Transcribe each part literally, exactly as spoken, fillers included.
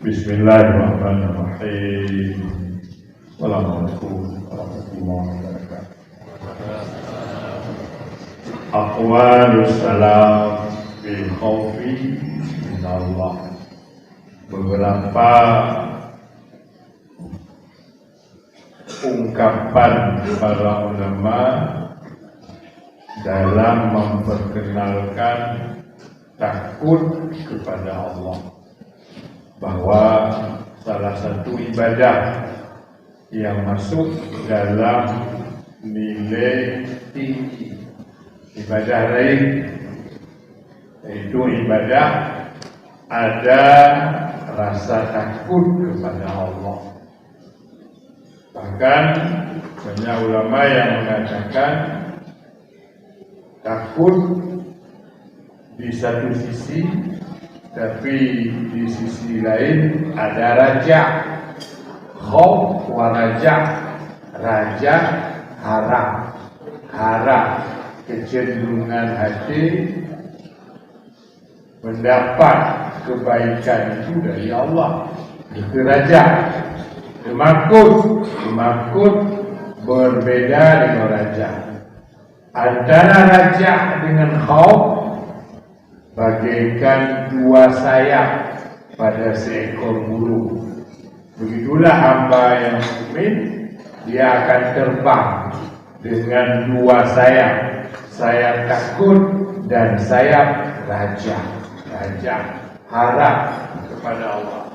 Bismillahirrahmanirrahim. Assalamualaikum warahmatullahi wabarakatuh. Aqwalus salaf fil khaufi minallah. Beberapa ungkapan para ulama dalam memperkenalkan takut kepada Allah, bahwa salah satu ibadah yang masuk dalam nilai tinggi ibadah lain, yaitu ibadah ada rasa takut kepada Allah. Bahkan banyak ulama yang mengatakan takut di satu sisi, tapi di sisi lain ada raja. Khauf wa raja. Raja harap, harap, kecenderungan hati mendapat kebaikan itu dari Allah. Itu raja. Teumakot, teumakot berbeda dengan raja. Antara raja dengan khauf bagaikan dua sayap pada seekor burung. Begitulah hamba yang mukmin, dia akan terbang dengan dua sayap, sayap takut dan sayap raja. Raja, harap kepada Allah.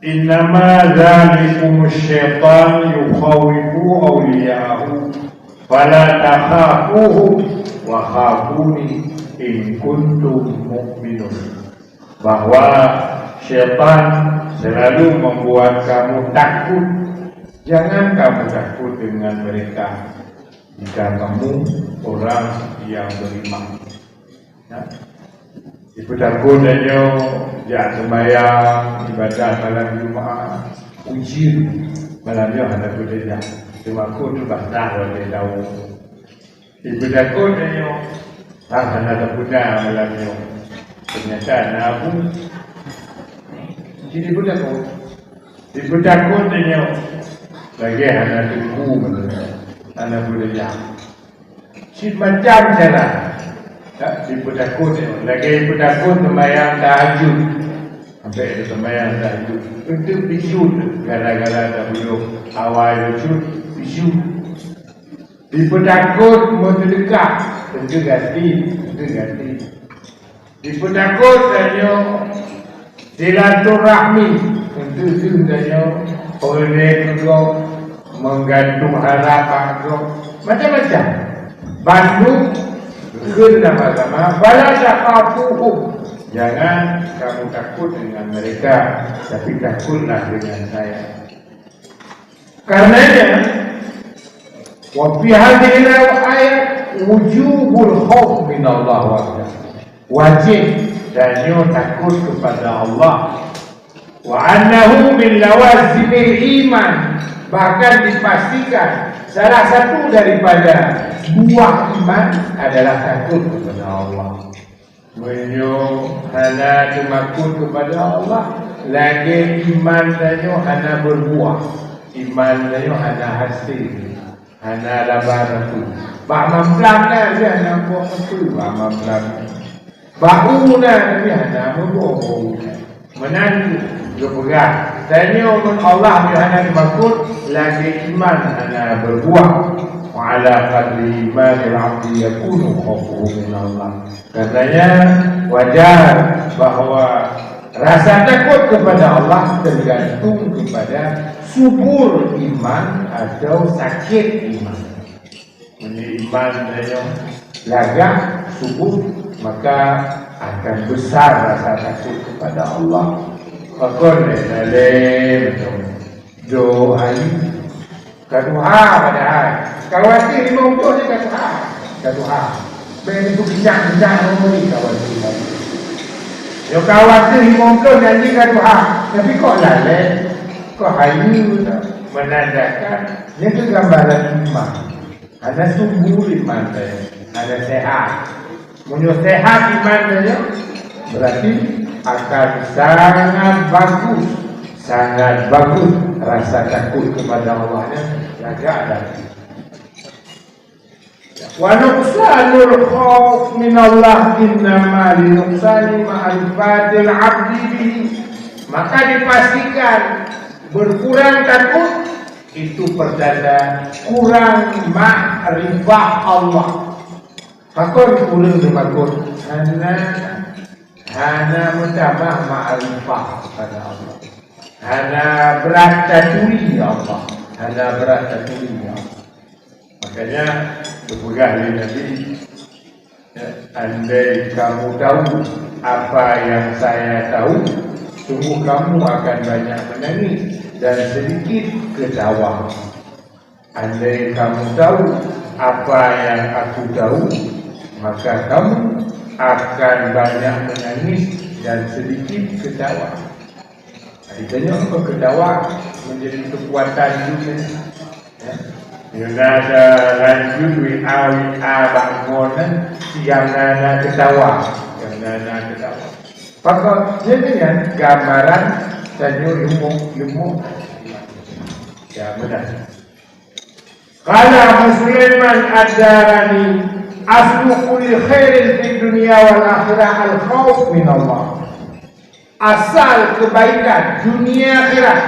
Innama dzalikumus syaitanu yukhawwifu awliya'ahu, fala takhafuhum wa khafuni in kuntum mu'minin. Bahwa syaitan selalu membuat kamu takut. Jangan kamu takut dengan mereka jika kamu orang yang beriman. Ya. Ipeutakot tanyoe jak seumayang ibadah malam Jumat, ujeuen malam nyoe hana peue tajak. Teumakot teubahtah watée tawök. Ipeutakot tanyoe, ah, hana tapeuna malam nyoe. Teunyata na bu. Jadi ipeutakot. Ipeutakot tanyoe lagée hana teungku malam nyoe, hana peue tajak. Cit macam cara. Ya, ipeutakot tanyoe. Lagée ipeutakot seumayang tahajud. Sampai seumayang tahajud. Untuk bijut gara-gara tabeudôh awai bijut, bijut. Ipeutakot meuseudeukah, tentu gati, tentu gati. Ipeutakot tanyoe silaturahmi, tentu tanyoe peureulée keu gob, meugantung harap bak gob, macam-macam. Bandum kheun sama-sama, fala takhafuhum. Jangan kamu takut dengan mereka, tapi takutlah dengan saya. Karenanya, wa fi hadhil ayat wujubul khauf minallah wahdah. Wajib tanyoe takot kepada Allah. Wa annahu min lawazimil iman, bahkan dipastikan salah satu daripada buah iman adalah takot kepada Allah. Meunyoe hana teumakot kepada Allah, lagée iman tanyoe hana berbuah, iman tanyoe hana hasé, hana laba sapeue. Bak mamplam na, tapi hana buah sapeue bak mamplam na. Bak u na, tapi hana meuboh. Meunan geupeugah, tanyoe ngon Allah nyoe hana teumakot, lagée iman hana berbuah. Wa ala qadri imanil abdi yakunu khaufuhu minallah. Karenanya wajar bahwa rasa takut kepada Allah tergantung kepada subur iman atau sakit iman. Meunyoe iman tanyoe lagak, subur, maka akan besar rasa takut kepada Allah. Pakon lé lalée mantong. Do hai ka tuha padahai. Ka watée limong ploh jih ka tuha. Ka tuha. Bèk ni peukeujang-keujang lom ni ka watée. Nyoe ka watée limong ploh janji ka tuha. Tapi kok lalée? Kok hayeue teuh? Menandakan nyoe keuh gambaran iman. Hana subur iman teuh. Ada sehat. Meunyoe sehat iman tanyoe, berarti akan sangat bagus, sangat bagus rasa takut kepada Allah nyan lagak dan wa nuqsanul khauf minallah innama linuqsani ma'rifatil abdi bihi. Maka dipastikan berkurang takut itu pertanda kurang makrifah Allah. Pakon ureuëng teumakot? Hana, hana meutamah makrifah kepada Allah. Hana brat taturi Allah. Hana brat taturi Allah. Makanya, geupeugah lé Nabi, ya, andai kamu tahu apa yang saya tahu, sungguh kamu akan banyak menangis dan sedikit ketawa. Andai kamu tahu apa yang aku tahu, maka kamu akan banyak menangis dan sedikit ketawa. Ditanya apa ketawa menjadi kekuatan dunia. Ya. Yang ada lanjut W A, W A bangun, yang ada ketawa, yang ada ketawa. Maka, jadi kan gambaran tanyoe lemuk-lemuk. Ya, benar. Qala Abu Sulaiman Ad-Darani, "Aslu kulli khairin fid dunya wal akhirah al-khauf min Allah." Asal kebaikan dunia akhirat,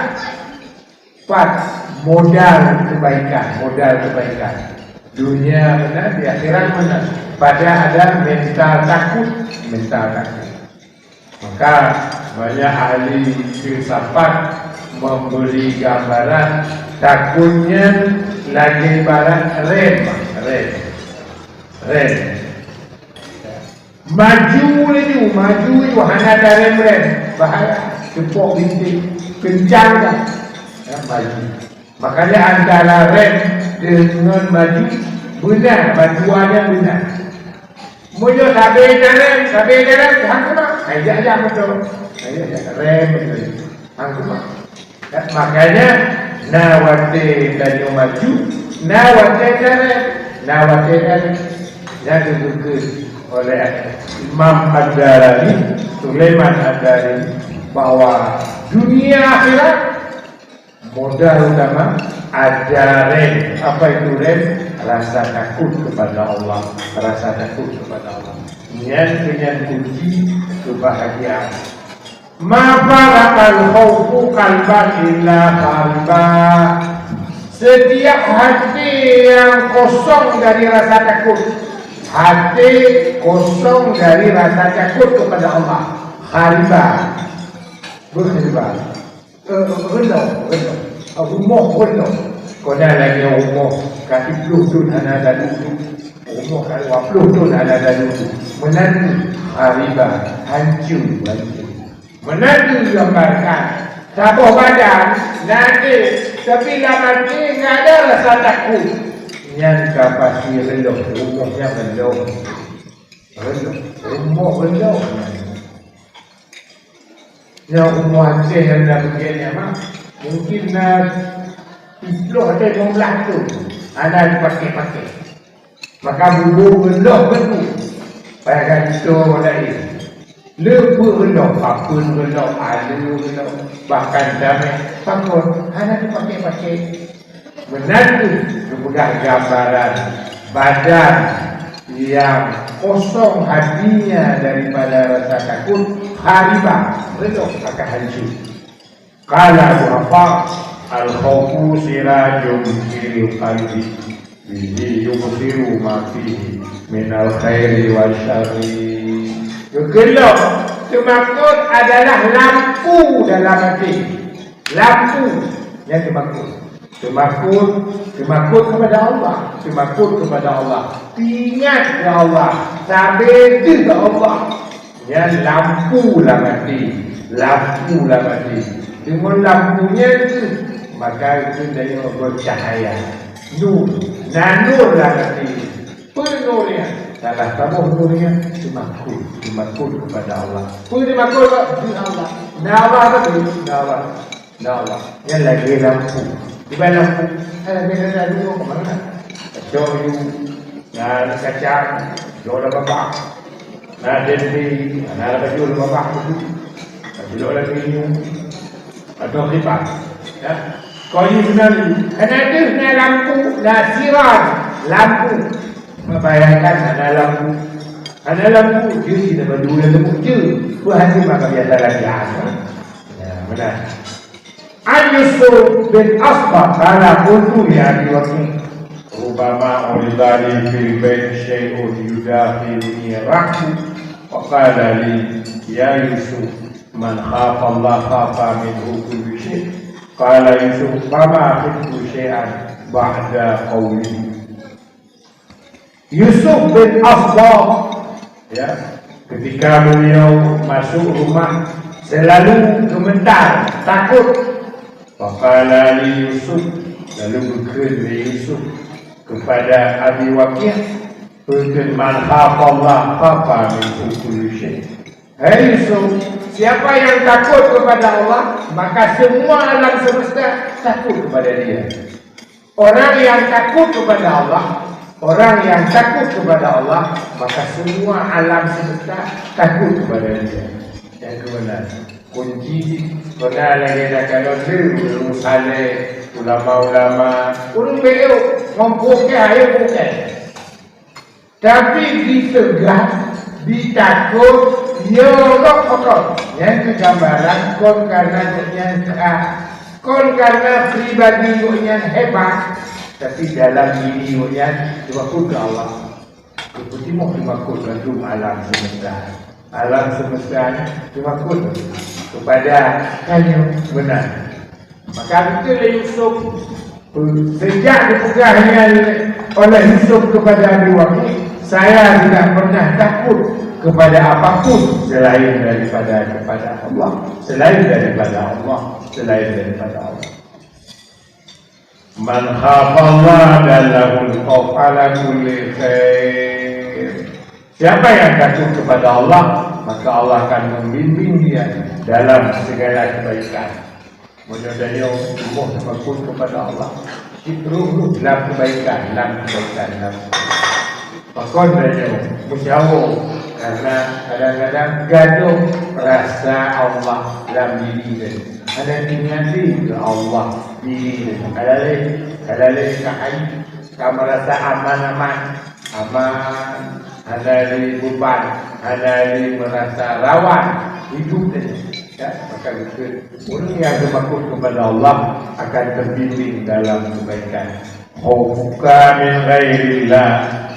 pat modal kebaikan, modal kebaikan. Dunia mana, di akhirat mana? Pada ada mental takut, mental takut. Maka, banyak ahli filsafat memberi gambaran takutnya lagi ibarat rem, rem, rem. Maju laju, maju laju, hana tarem-rem, bahaya, teumpok bintik, kencang dah, ya, maju. Makanya antara rem dengan maju, beuna, maju nyan beuna. Meunyoe sabe tarem, sabe tarem, hang keumah. Hai, jak-jak moto. Hai, jak-jak rem beutôi. Hang keumah. Ya, makanya, na watée tanyoe maju, na watée tarem, na watée tarem. Nyang geukheun oleh Imam Ad-Darani, Sulaiman Ad-Darani, bahwa dunia akhirat modal utama ada rem. Apa itu rem? Rasa takut kepada Allah. Rasa takut kepada Allah. Nyan keuh nyan kunci kebahagiaan. Ma faraqal khaufu qalban illa khariba. Setiap hati yang kosong dari rasa takut, hati kosong dari rasa takut kepada Allah, khariba, berkhariba. Eh, reuloh, reuloh. Ah, rumoh reuloh. Kona lagée rumoh ka siplôh thon hana taduek. Rumoh ka dua ploh thon hana taduek. Meunan khariba, hanco, hanco. Meunan kheueh gambarkan, saboh badan na até, tapi lam até nggak ada rasa takut. Nyan ka pasti reuloh, rumoh nyan reuloh. Reuloh, rumoh reuloh. Nyang umu Aceh nyang na beugét nyan mah, mungkin na siplôh atau lima belas thon hana dipakai-pakai. Maka bubông reuloh beutôi. Payah gantoe laén. Leubeh reuloh, papeuen reuloh, aleue reuloh, bahkan damé pakon hana dipakai-pakai. Meunan kheueh geupeugah gambaran badan yang kosong hatinya daripada rasa takut, khariba, reuloh akan hanco. Qala Abu Affan, "Al-khaufu sirajun fil qalbi, bihi yubsiru ma fihi minal khairi wasyarri." Geukeulok, teumakot adalah lampu dalam até. Lampu nyang teumakot. Teumakot, teumakot kepada Allah. Teumakot kepada Allah. Ingat keu Allah. Sabe deuh keu Allah. Nyan lampu lam até, lampu lam até. Deungon lampu nyan kheueh, maka keuh tanyoe bercahaya. Nur, na nur lam até. Peue nur nyan? Salah saboh nur nyan teumakot, teumakot kepada Allah. Peue teumakot? Di Allah. Na Allah beutôi, na Allah. Na Allah. Nyan lagée lampu. Di bawah lampu, ada beda dua kemana? Cok you Na kacang, jok lam babah. Na tempe, na baju lam babah tu. Jok lam minyeuk. Atau kipas. Ya. Kau ni sebenarnya, hana deuh na lampu, na siraj, lampu. Bayangkan, hana lampu. Hana lampu, je kita baju lam lampu je. Buat hati maka biasa lagi. Ya, benar. An Yusuf bin Asbah, qala qultu li Abi Waqi', "Rubbama urida li fil bait syai'un yudakhiluni rahbu, wa qala li, 'Ya Yusuf, man khafa Allah khafa minhu kullu syai'.'" Qala Yusuf, "Fama khiftu syai'an ba'da qawlihi." Yusuf bin Asbah, ya, ketika beliau masuk rumah, selalu gemetar, takut. Faqala li Yusuf, lalu geukheun lé Yusuf kepada Abi Waqi', "Peue kheun, man khafa Allah khafa minhu kullu syai'." Hai Yusuf, siapa yang takut kepada Allah, maka semua alam semesta takut kepada dia. Orang yang takut kepada Allah, orang yang takut kepada Allah, maka semua alam semesta takut kepada dia. Nyang keubeuna, kunci keubeuna lagèe dak kalon lé ureueng saleh, ulama-ulama, ureueng beu ngon pukée, ayo pukée. Tapi diseugah, ditakot, nyoe rot kotor. Nyang keugambaran kon karena gobnyan ka, kon karena pribadi gobnyan hebat, tapi dalam diri gobnyan teumakot keu Allah. Keu peutimoh teumakot keu alam semesta. Alam semesta nyan teumakot kepada tanyoe meunan. Maka beutôi lé Yusuf, sejak dipeugah nyan oleh Yusuf kepada Abi Waqi', "Saya tidak pernah takut kepada apapun selain daripada, kepada Allah, selain daripada Allah, selain daripada Allah." Man khafallaha dalahul khawf ala kulli khair. Siapa yang takut kepada Allah, maka Allah akan membimbing dia dalam segala kebaikan. Meunyoe tanyoe teumakot kepada Allah, cit rôh-rôh lam kebaikan, lam kebaikan, lam kebaikan. Pakon tanyoe meujaweub, karena kadang-kadang gadôh rasa Allah lam diri teuh. Hana teuingat lé keu Allah diri teuh. Ka lalé, ka lalé ka hai, ka meurasa aman-aman, aman, hana lé beuban, hana lé meurasa rawan hidup teuh. Ya, maka beutôi, ureueng nyang teumakot kepada Allah akan terbimbing dalam kebaikan. Khaufuka min ghairillah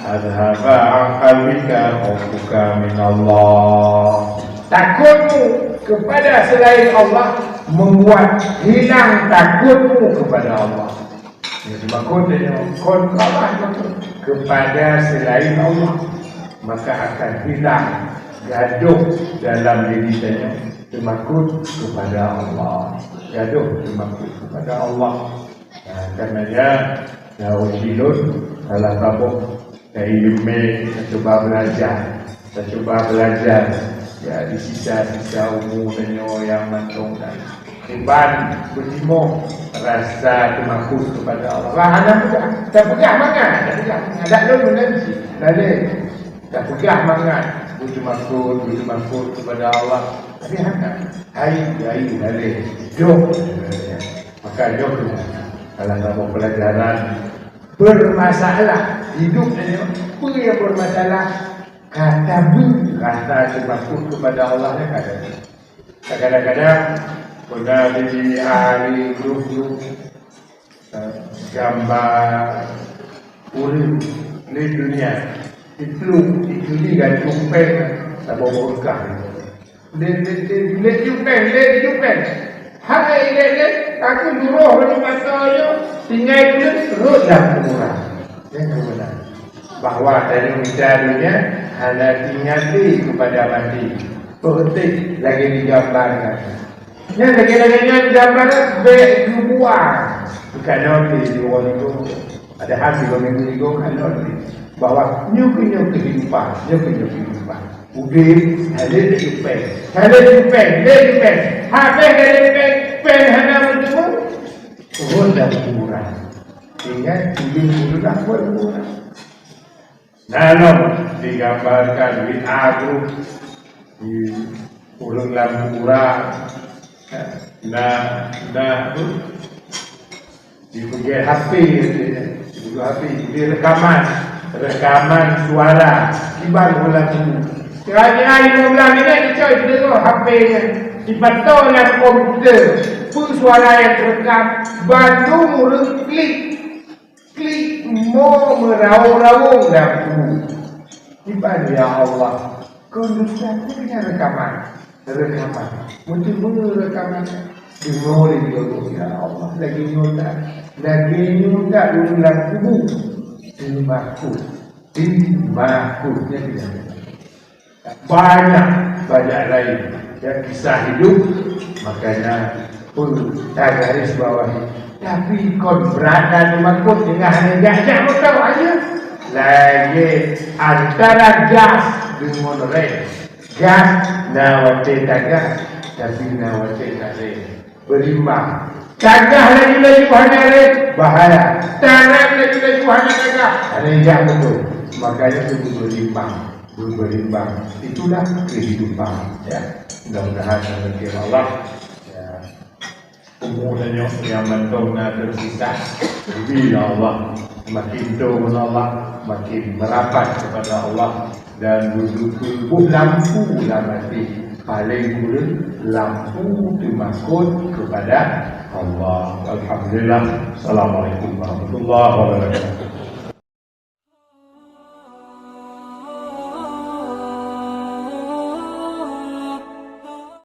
azhaba an qalbika khaufuka min Allah. Takutmu kepada selain Allah membuat hilang takutmu kepada Allah. Jadi, makot dia kon Allah, kepada selain Allah, maka akan hilang gadôh dalam diri tanyoe teumakot kepada Allah. Gadôh teumakot kepada Allah. Nah, kareuna nyan, nah, ureueng lôn salah saboh dari ileumèe, cuba belajar, cuba belajar, ya, di sisa-sisa umu tanyoe nyang mantong nyan. Kiban beutimoh rasa teumakot kepada Allah. Bah, hana peugah, tapeugah mangat, tapeugah mangat. Dak lôn meunan cit, lalé. Tapeugah mangat, beuteumakot, beuteumakot kepada Allah. Tapi hana, hai, hai, lalé. Jok. Maka nyoe keuh salah saboh pelajaran bermasalah hidup nyoe. Peue nyang bermasalah? Ka tabeuet rasa teumakot kepada Allah nyan ka tabeuet. Kadang-kadang peuna di ahli grup-grup, eh, gambar ureueng di dunia. Itu, itu di gantung pèng, saboh berkah. Lé, lé, lé, lé jupeng, lé jupeng. Hai lé, lé, aku duroh bak mata nyoe, tinggai buleuen rhot lam kuburan. Nyan keuh meunan. Bahwa tanyoe mita donya hana tinggai kepada mati. Peuheuti lagèe digambarkan. Nyan lagèe-lagèe nyan gambaran bèk geubuang. Bukan nanti di orang itu. Padahal di orang itu kan nanti. Bahwa nyoe keuh nyoe kehidupan, nyoe keuh nyoe kehidupan. Udép, hana lé jupeng. Hana lé jupeng, lé jupeng. Habéh hana lé jupeng, pèng hana meuteumé. Turun dari kuburan. Ingat, turun dulu dah buat kuburan. Nah, lom digambarkan W A group di ureueng lam kuburan. Nah, nah, dipeugét H P, dipeugét H P, jadi rekaman, rekaman suara, kiban ulang kubu. Kira-kira lima belas minit, dicok, dideungoe H P nyan. Dipato lam komputer, peue suara nyang teurekam, bandum ureueng klik. Klik mo meuraung-raung lam kubu. Iban, ya Allah, kon dosa ku dengan rekaman. Rekaman. Meuteumé rekaman. Deungoe lé, ya Allah, lagèe nyoe that. Lagèe nyoe that ureueng lam kubu. Teumakot. Teumakot. Ya, tidak. Banyak, banyak lain ya kisah hidup. Makanya pun tagaris bawahi. Tapi kon brat dan makot dengan hana jak-jak moto aja. Lagi antara gas dengan rem. Gas na watèe tagas, tapi na watèe tarem. Berimbang. Tagah laju-laju hana rem, bahaya. Tarem laju-laju hana tagah, hana jak beutôi. Makanya kudu berimbang, berimbang. Itulah kehidupan, ya. Mudah-mudahan dengan izin Allah, ya, umur tanyoe nyang mantong na tersisa, lebih, ya Allah, makin tuha Allah, makin merapat kepada Allah, dan beutôi-beutôi boh lampu lam até. Paling kureueng lampu teumakot kepada Allah. Alhamdulillah. Assalamualaikum warahmatullahi wabarakatuh.